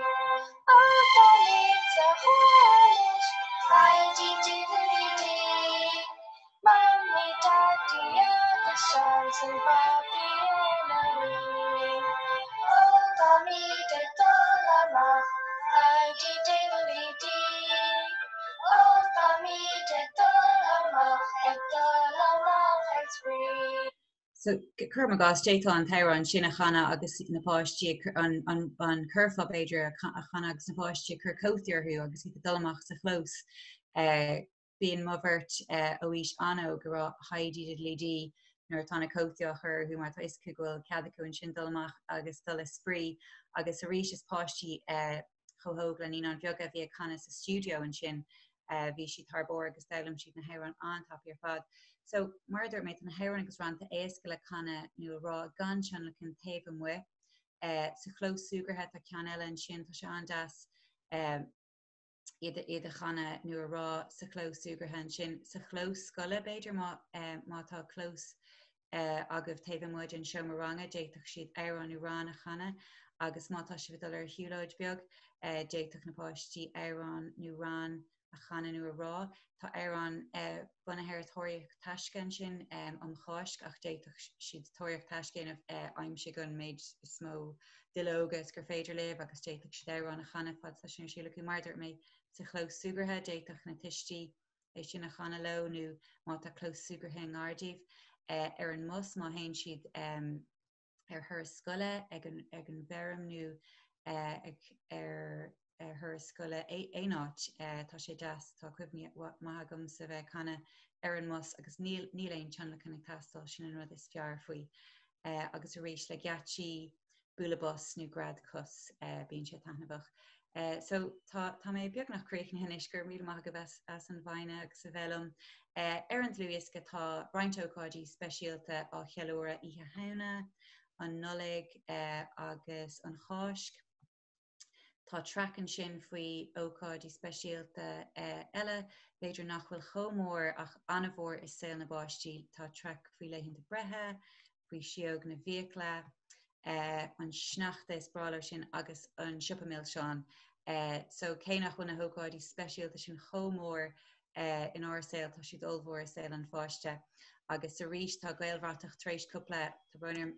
Ó táimid sa charr anois, Hidy diddly dee. Mamaí, Daidí agus Seán 's an babaí ina luí. Ó táimid ag dul amach, Hidy diddly dee. Ó táimid ag dul amach, ag dul amach ag spraoi. So, cuirim i gcás, d'fhéadfá an t-amhrán sin a chanadh agus na páistí ag an, an, an curfá b'fhéidir a chanadh agus na páistí ag cur cótaí orthu agus iad ag dul amach sa chlós. Bíonn mo bheirt ó aois an-óg ag rá Hidy diddly dee nuair atá na cótaí á chur orthu mar tá fhios acu go bhfuil cead acu ansin dul amach agus dul ag spraoi agus arís is páistí chomh hóg le Naíonáin Bheaga a bhí ag canadh sa stiúideo ansin. Bhí siad thar barr agus d'fhoghlaim siad na hamhráin an-tapaidh ar fad. So, mar a dúirt mé, tá na hamhráin agus rannta éasca le canadh nó a rá gan tionlacan taobh amuigh. Sa chlós súgartha tá ceann eile ansin, tá sé an-deas iad iad a chanadh nó a rá sa chlós súgartha ansin. Sa chlós scoile, b'fhéidir, má má tá clós agaibh taobh amuigh den seomra ranga, d'fhéadfadh siad amhrán nó rann a chanadh agus má tá sibh ag dul ar shiúlóid beag, d'fhéadfadh na páistí amhrán nó rann a chanadh nó a rá. Tá amhrán bunaithe ar tóraíocht taisce ansin um Cháisc ach d'fhéadfadh siad tóraíocht taisce a dhéanamh, aimsigh an méid is mó duilleoga is gur féidir libh agus d'fhéadfadh siad amhrán a chanadh fad tá sin ar siúl acu. Mar a dúirt mé, sa chlós súgartha, d'fhéadfadh na tuistí é sin a chanadh leo nó má tá clós súgartha i ngar daoibh, ar an mbus má théann siad ar thuras scoile ag an ag an bhfeirm nó ag ar ar thuras scoile aon áit tá sé deas tá cuimhní maith agamsa bheith ag canadh ar an mbus agus níl níl aon tionlacan ag teastáil sin an rud is fearr faoi agus arís le geáitsí bualadh bos nó gread cos bíonn sé taitneamhach. So tá tá mé beagnach críochnaithe anois, go raibh míle maith agaibh as as an bhfoighne agus a bheith liom. Ar an dlúthdhiosca tá roinnt ócáidí speisialta á cheiliúradh, Oíche Shamhna, an Nollaig agus an Cháisc. Tá traic ansin faoi ócáidí speisialta eile, b'fhéidir nach bhfuil chomh mór ach an-mhór i saol na bpáistí. Tá traic faoi laethanta breithe, faoi Síóg na bhFiacla, an sneachta, is breá leo sin, agus an siopa milseán. So cé nach bhfuil na hócáidí speisialta sin chomh mór inár saol, tá siad ollmhór i saol an pháiste. Agus arís tá Gaelbhratach tar éis cúpla, tá brón orm,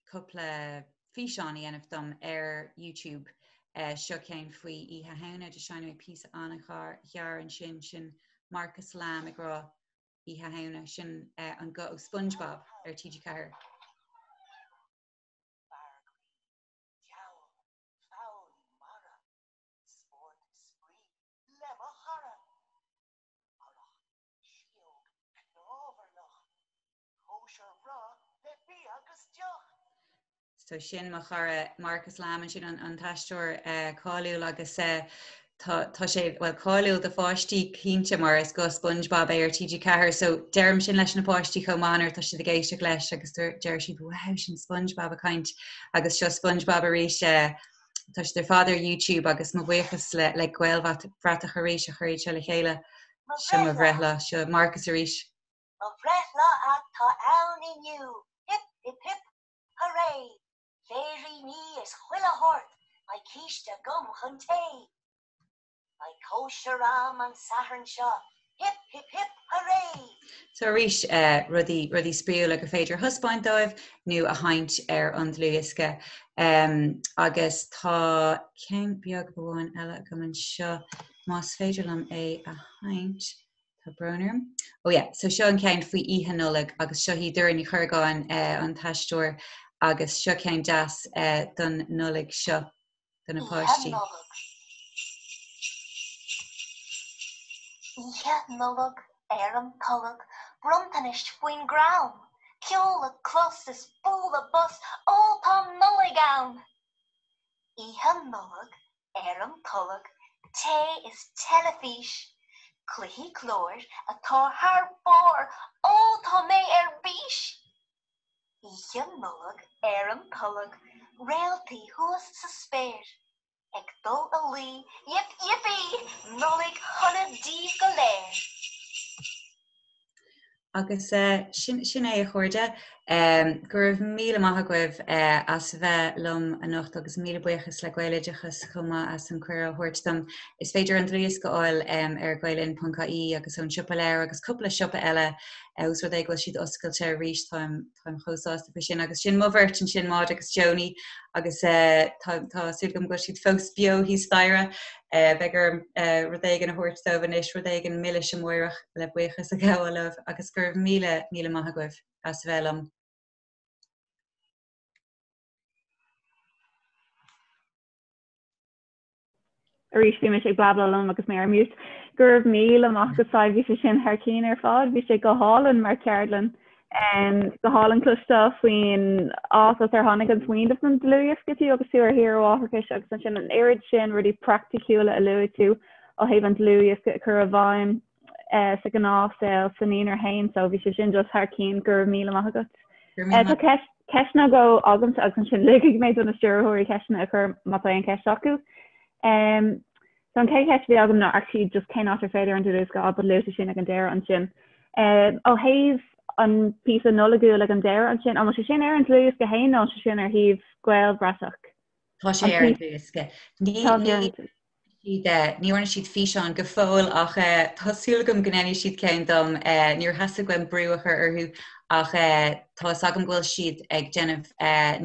cúpla físeán a dhéanamh dom ar YouTube. Seo ceann faoi Oíche Shamhna, just seinnfidh mé píosa an-ghearr ansin, sin Marcus Lamb ag rá Oíche Shamhna, sin an guth ó SpongeBob ar TG4. Fear groí, geall, foghlaí mara, spórt is spraoi le mo chara. Earrach, síóg, cnámharlach, Cóisir bhreá le bia agus deoch. So sin mo chara Marcus Lamb ansin an t-aisteoir cáiliúil agus tá tá sé well cáiliúil do pháistí cinnte mar is guth SpongeBob é ar TG4 so deirim sin leis na páistí chomh maith nuair atá siad ag éisteacht leis agus deir siad wow sin SpongeBob ag caint agus seo SpongeBob arís tá siad ar fad ar YouTube agus mo bhuíochas le le Gaelbhratach arís a chuir iad seo le chéile. Seo mo bhreithlá, seo Marcus arís. Mo bhreithlá atá ann inniu, hip hip hip hooray! Féiríní is chuile shórt, beidh císte agam chun tae. Beidh cóisir a'm an Satharn seo, hip hip hip hooray! So arís, rudaí, rudaí spraíúla gur féidir a thaispeáint dóibh nó a sheinnt ar an dlúthdhiosca. Agus tá ceann beag amháin eile agam anseo, más féidir liom é a sheinnt. Tá brón orm. Oh yeah, so seo an ceann faoi Oíche Nollag agus seo í Doireann Ní Chorragáin an t-aisteoir agus seo ceann deas don Nollaig seo do na Oíche páistí. Nollag. Oíche Nollag ar an tolg, bronntanais faoin gcrann, ceol le clos is bualadh bos, ó tá Nollaig ann! Oíche Nollag ar an tolg, tae is teilifís, cluichí cláir atá thar barr, ó tá mé ar bís! Oíche Nollag ar an tolg, réaltaí thuas sa spéir, ag dul a luí, yip yippee, Nollaig shona daoibh go léir! Agus sin sin é a chairde. Go raibh míle maith agaibh as a bheith liom anocht agus míle buíochas le Gaeloideachas chomh maith as an cuireadh a thabhairt dom. Is féidir an dlúthdhiosca a fháil ar gaellinn.ie agus ón Siopa Leabhar agus cúpla siopa eile ós rud é go bhfuil siad oscailte arís táim táim chomh sásta faoi sin. Agus sin mo bheirt ansin Maud agus Joni agus tá tá súil agam go bhfuil siad fós beo thíos staighre. Beidh orm rud éigin a thabhairt dóibh anois, rud éigin milis amárach le buíochas a ghabháil leo agus go raibh míle, míle maith agaibh as a bheith liom. Arís bhí mise ag blabláil liom agus mé ar mute. Go raibh míle maith agat Sadhbh, bhí sé sin thar cinn ar fad, bhí sé go hálainn mar cheardlann. Go hálainn cloisteáil faoin áit as ar tháinig an smaoineamh don dlúthdhiosca fiú agus tú ar shaoire mháithreachais agus ansin an oiread sin rudaí praiticiúla a luaigh tú ó thaobh an dlúthdhiosca a chur i bhfeidhm sa ghnáthshaol sa naíonra féin so bhí sé sin just thar cinn, go raibh míle maith agat. Tá ceist ceist nó dhó agamsa agus ansin ligfidh mé do na stiúrthóirí ceisteanna a chur má tá aon cheist acu. So an chéad cheist a bhí agam ná actually just cén áit ar féidir an dlúthdhiosca a fháil but luaigh tú sin ag an deireadh ansin. Ó thaobh an píosa Nollaigiúil ag an deireadh ansin, an bhfuil sé sin ar an dlúthdhiosca féin nó an sé sin ar shuíomh Gaelbhratach? Tá sé ar an dlúthdhiosca. Ní ní dhearna siad físeán go fóill ach tá súil agam go ndéanfaidh siad ceann dom. Níor theastaigh uaim brú a chur orthu ach tá fhios agam go bhfuil siad ag déanamh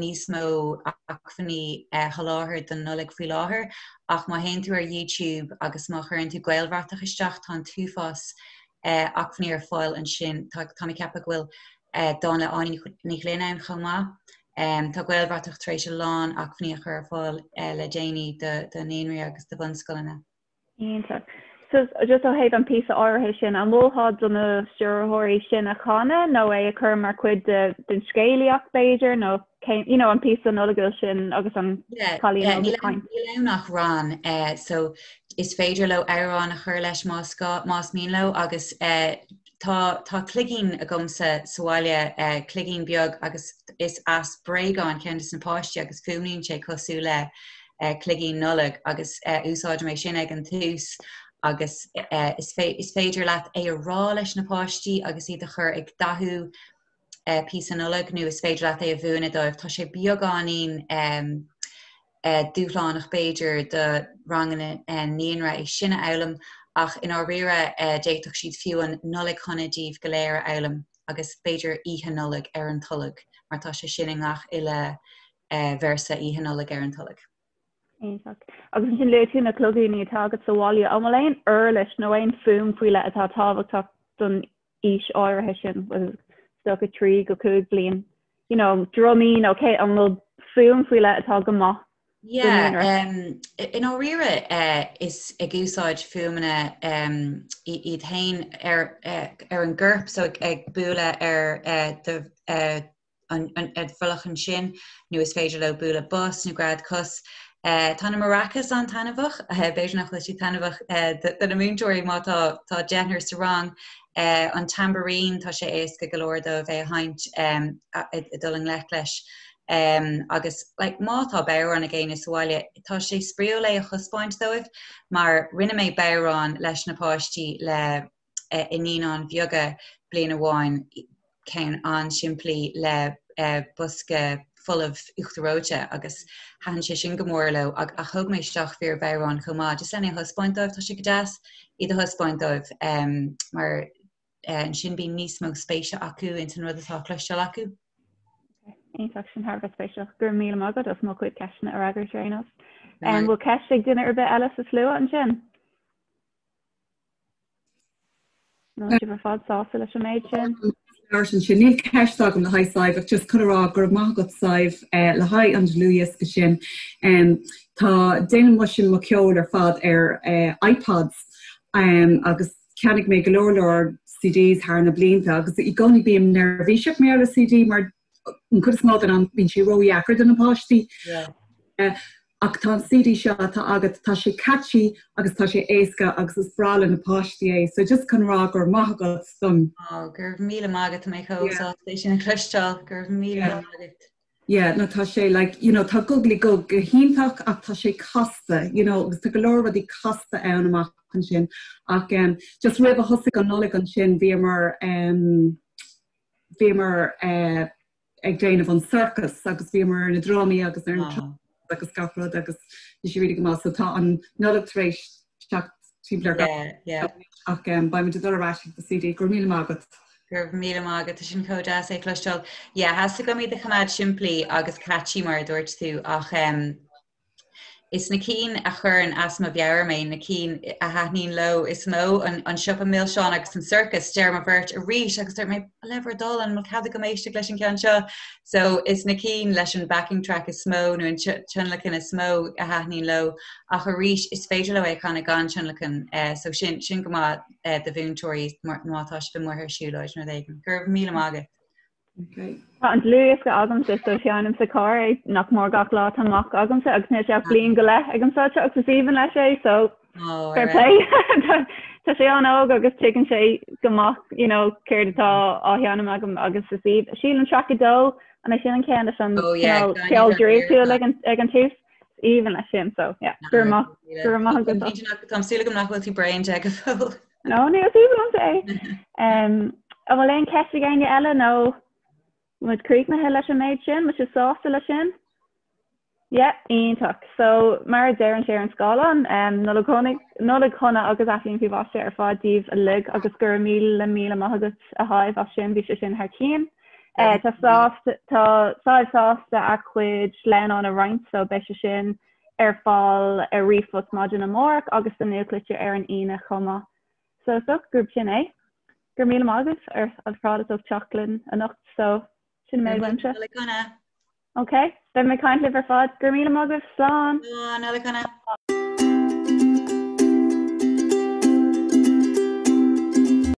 níos mó acmhainní a sholáthar don Nollaig faoi láthair ach má théann tú ar YouTube agus má chuireann tú Gaelbhratach isteach tá an t-uafás acmhainní ar fáil ansin. Tá mé ag ceapadh go bhfuil dán le Áine Ní Ghlinn ann chomh maith. Tá Gaelbhratach tar éis a lán acmhainní a chur ar fáil le déanaí do naíonraí agus do bhunscoileanna. Iontach. So just ó thaobh an píosa áirithe sin, an mholfá do na stiúrthóirí sin a chanadh nó é a chur mar chuid de den scéalaíocht b'fhéidir nó cén, you know, an píosa Nollaigiúil sin agus an cailín óg ag caint? Níl ann ach rann, so is féidir leo amhrán a chur leis más gá, más mian leo agus tá tá cloigín agamsa sa bhaile, cloigín beag agus is as bréagán ceann de na páistí agus fuaimníonn sé cosúil le cloigín Nollag agus úsáidim é sin ag an tús agus is féidir leat é a rá leis na páistí agus iad a chur ag dathú píosa Nollag nó is féidir leat é a mhúineadh dóibh. Tá sé beagáinín dúshlánach b'fhéidir do ranganna naíonra é sin a fhoghlaim ach i ndáiríre d'fhéadfadh siad fiú an Nollaig Shona daoibh go léir a fhoghlaim agus b'fhéidir Oíche Nollag ar an tolg mar tá sé sin i ngach uile véarsa Oíche Nollag ar an tolg. Iontach. Agus ansin luaigh tú na cloigíní atá agat sa bhaile. An bhfuil aon uirlis nó aon fuaim faoi leith atá tábhachtach don aois áirithe sin, is dócha 3 go 5 bliain, you know, drumaí nó cé an bhfuil fuaim faoi leith atá go maith Yeah, um, i ndáiríre uh, is ag úsáid fuaimeanna um, iad féin ar, uh, ar an gcorp so ag, ag bualadh ar uh, do, uh, an bhrollach ansin nó is féidir leo bualadh bos nó gread cos. Tá na maracas an-taitneamhach, b'fhéidir nach bhfuil siad taitneamhach do na múinteoirí má tá tá deichniúr sa rang. An tambourine, tá sé éasca go leor dóibh é a sheinnt, dul i ngleic leis. Agus like má tá bodhrán ag éinne sa bhaile, tá sé spraíúil é a thaispeáint dóibh mar rinne mé bodhrán leis na páistí le i Naíonáin Bheaga bliain amháin, ceann an-simplí le bosca folamh uachtar reoite agus thaitin sé sin go mór leo ach thóg mé isteach fíor-bhodhrán chomh maith just lena thaispeáint dóibh, tá sé go deas iad a thaispeáint dóibh mar ansin bíonn níos mó spéise acu ins an rud atá á chloisteáil acu. Iontach sin thar a bheith spéisiúil. Go raibh míle maith agat as mo chuid ceisteanna a fhreagairt ar aon nós. An bhfuil ceist ag duine ar bith eile sa slua ansin? Nó sibh ar fad sásta leis an méid sin? Labhairt ansin. Níl ceist agam le haghaidh Sadhbh ach just chun a rá go raibh maith agat Sadhbh le haghaidh an dlúthdhiosca sin. Tá, déanann mise mo cheol ar fad ar iPods agus cheannaigh mé go leor leor CDs thar na blianta agus i gcónaí bím neirbhíseach mar gheall ar CD mar an chuid is mó den am bíonn sé ródheacair do na páistí. Ach tá an CD seo atá agat, tá sé catchy agus tá sé éasca agus is breá le na páistí é. So just chun rá go raibh maith agat don. Oh, go raibh míle maith agat, tá mé chomh sásta é sin a chloisteáil, go raibh míle maith agat. Yeah, no tá sé like, you know, tá Gugly Gug go hiontach ach tá sé casta, you know, agus tá go leor rudaí casta ann amach ansin. Ach um, just roimh a thosaigh an Nollaig ansin bhíomar um, bhíomar uh, ag déanamh an circus agus bhíomar ar na drumaí agus ar na agus gach rud agus bhí sé really go maith so tá an Nollaig tar éis teacht timpeall ar gach ach um, beidh muid ag dul ar ais ag do CD go raibh míle maith agat. Go raibh míle maith agat, tá sin chomh deas é a chloisteáil. Yeah, theastaigh uaim iad a choimeád simplí agus catchy mar a dúirt tú ach um, Is na cinn a chuireann as mo mheabhair mé, na cinn a thaitníonn leo is mó, an siopa milseán agus an sorcas, deir mo bheirt arís agus dúirt mé, le bhur dtoil, an bhfuil cead agam éisteacht leis an gceann seo? So is na cinn leis an backing track is mó nó an tionlacan is mó a thaitníonn leo ach arís is féidir leo é a chanadh gan tionlacan so sin sin go maith do mhúinteoirí má tá sibh amuigh ar siúlóid nó rud éigin. Go raibh míle maith agat. Tá an dlúthdhiosca agamsa so seinnim sa charr é nach mór gach lá tá mac agamsa agus níl sé ach bliain go leith ag an seo agus is aoibhinn leis é so fair play. Tá sé an-óg agus tuigeann sé go maith you know, céard atá á sheinm agam agus is aoibhinn. Sílim track 2 an é sin an ceann leis an oh, yeah, ceol draíochtúil ag an, ag an tús. Is aoibhinn leis sin so yeah, go raibh maith go raibh maith agat. Tá súil agam nach bhfuil tú bréan de go fóill. No, ní is aoibhinn liomsa é. An bhfuil aon cheist ag éinne eile nó muid críochnaithe leis an méid sin? Bhfuil sibh sásta leis sin? Yeah, iontach. So, mar a deireann sé ar an scáileán, Nollaig shona, Nollaig shona agus athbhliain faoi mhaise ar fad daoibh uilig agus go raibh míle míle maith agat a Shadhbh as sin, bhí sé sin thar cionn. Tá sásta, tá Sadhbh sásta a cuid sleamhnán a roinnt so beidh sé sin ar fáil ar ríomhphost maidin amárach agus sa nuachtlitir ar an Aoine chomh maith. So is dócha gurb sin é. Go raibh míle maith agaibh ar fad as ucht teacht linn anocht. So sin an méid uaimse. Nollaig shona. Ok, beidh mé ag caint libh ar fad. Go raibh míle maith agaibh. Slán. Slán, Nollaig shona.